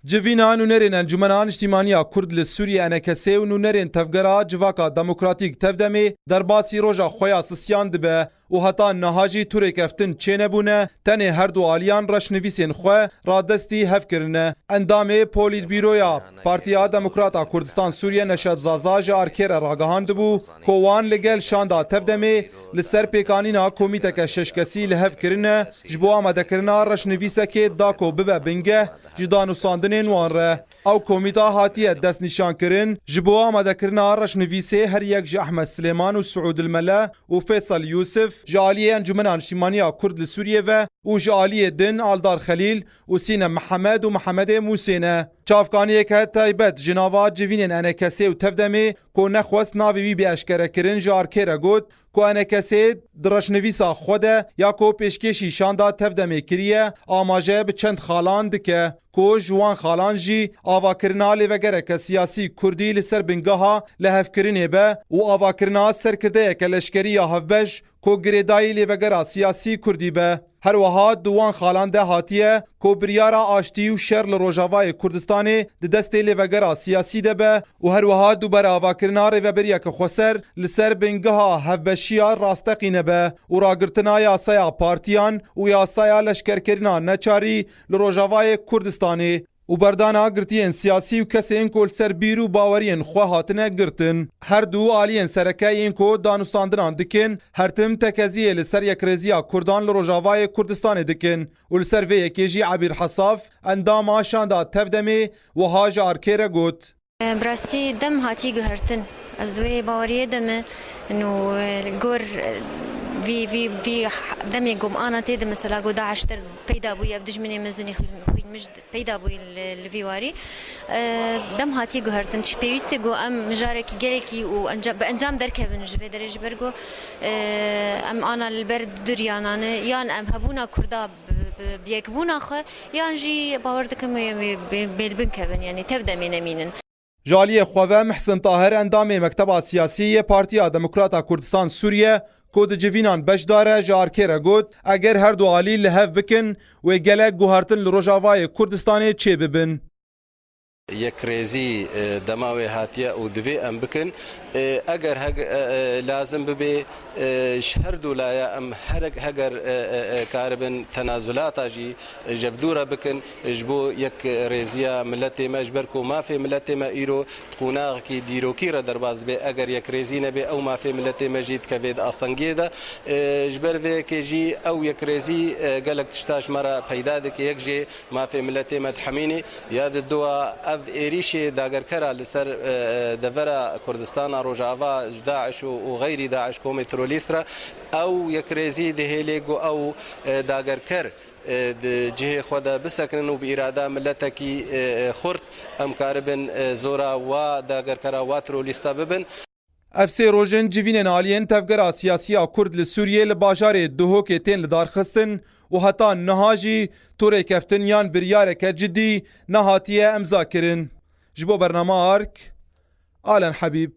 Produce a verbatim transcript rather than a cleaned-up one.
Civîna nûnerên Encûmena Niştîmaniya Kurd li Sûriyê, ENKSê, û nûnerên Tevgera Civaka Demokratîk, Tevdemê, derbasî roja xwe ya sisiyan dibe û heta niha jî tu rêkeftin çênebûne, tenê her du aliyan reşnivîsên xwe radestî hev kirine. Endamê Polîtbîroya Partiya Demokrata Kurdistan Sûriye Neşet Zaza ji Arkê re ragihandibû ku wan li gel şanda Tevdemê li ser pêkanîna komîteke şeş kesî li hev kirine ji bo amadekirina reşnivîsekê da ku bibe bingeh ji danûstandinên wan re. Ew komîta hatiye destnîşankirin ji bo amadekirina reşnivîsê her yek ji Ehmed Silêman û Siûd Ilmele û Feysel Yûsif, ji aliyê Encûmena Niştîmaniya Kurd li Sûriyê ve û ji aliyê din Aldar Xelîl û Sîne Mihemed û Mihemedê Mûsê ne. Çavkaniyeke taybet ji nava civînên ENKSê û Tevdemê ku nexwest navê wî bê eşkerekirin ji Arkê re got ku ENKSê di reşnivîsa xwe de ya ku pêşkêşî şanda Tevdemê kiriye, amaje bi çend xalan dike ku ji wan xalan jî avakirina lêvegereke siyasî kurdî li ser bingeha lihevkirinê be û avakirina serkirdeyeke leşkerî ya hevbeş ku girêdayî lêvegera siyasî kurdî be. Her wiha di wan xalan de hatiye ku biryara aştî û şer li Rojavayê Kurdistanê di destê lêvegera siyasî de be û her wiha dubare avakirina rêveberiyeke xweser li ser bingeha hevbeşiya rasteqîne be û ragirtina yasaya partiyan û yasaya leşkerkirina neçarî li Rojavayê Kurdistanê. Û berdana girtiyên siyasî û kesên ku li ser bîr û baweriyên xwe hatine girtin. Her du aliyên sereke yên ku danûstandinan dikin, her tim tekeziyê li ser yekrêziya Kurdan li Rojavayê Kurdistanê dikin. Û li ser vê yekê jî Ebîr Hesaf, endama şanda Tevdemê, wiha ji Arkê re got. Bi rastî dem hatiye guhertin. Ez di wê baweriyê de me, û, e, li gor, e, vî, vî, vî demê ku em ana tê de, mesela, ku DAIŞ der peyda bûye, ev dijminê mezin ê xwîn, xwîn mij peyda bûye li, li vî warî. E, dem hatiye guhertin. Çi pêwîst e ku em mijarekî gelekî û enca-, bi encam derkevin ji vê derê, ji ber ku, e, em ana li ber duryanan e, yan em hebûna Kurda bi, bi, bi yekbûna xwe, yan jî bawer dikim wê, wê, wê bêlbin kevin, yanî tev demê nemînin. Ji aliyê xwe ve Mihsin Tahir, endamê Mekteba Siyasî yê Partiya Demokrata Kurdistan Sûriye, ku di civînan beşdar e, ji Arkê re got, eger her du alî li hev bikin, wê gelek guhertin li Rojavayê Kurdistanê çê bibin. Yekrêzî, e, dema wê hatiye û divê em bikin. E, eger heg-, e, e, lazim bibe, e, ji her du laya em herek-, heger, e, e, e, karibin tenazulata jî ji hevdû re bikin, ji bo yekrêziya miletê me, ji ber ku mafê miletê me îro di qonaxekî dîrokî re derbas dibe, eger yekrêzî nebe, ew mafê miletê me jî dikeve di astengiyê de. E, ji ber vê yekê jî ew yekrêzî, e, gelek tişta ji me re peyda dike, yek jê mafê miletê me dihemînî, ya di dua ev êrîşê dagerkera li ser, e, e, devera Kurdistana Rojava ji DAIŞ û, û xeyrî DAIŞ komê terorîst re, ew yekrêzî dihêlê ku ew, e, dagerker, e, di cihê xwe de bisekinin û bi îrada miletekî, e, e, xurt em karibin, e, zora wa dagerkera wa terorîsta bibin. Ev sê roj in civînên aliyên Tevgera Siyasî ya Kurd li Sûriyê li bajarê Duhokê tên lidarxistin û heta niha jî tu rêkeftin yan biryareke cidî nehatiye emzakirin. Ji bo bernama Ark, Alen Hebîb.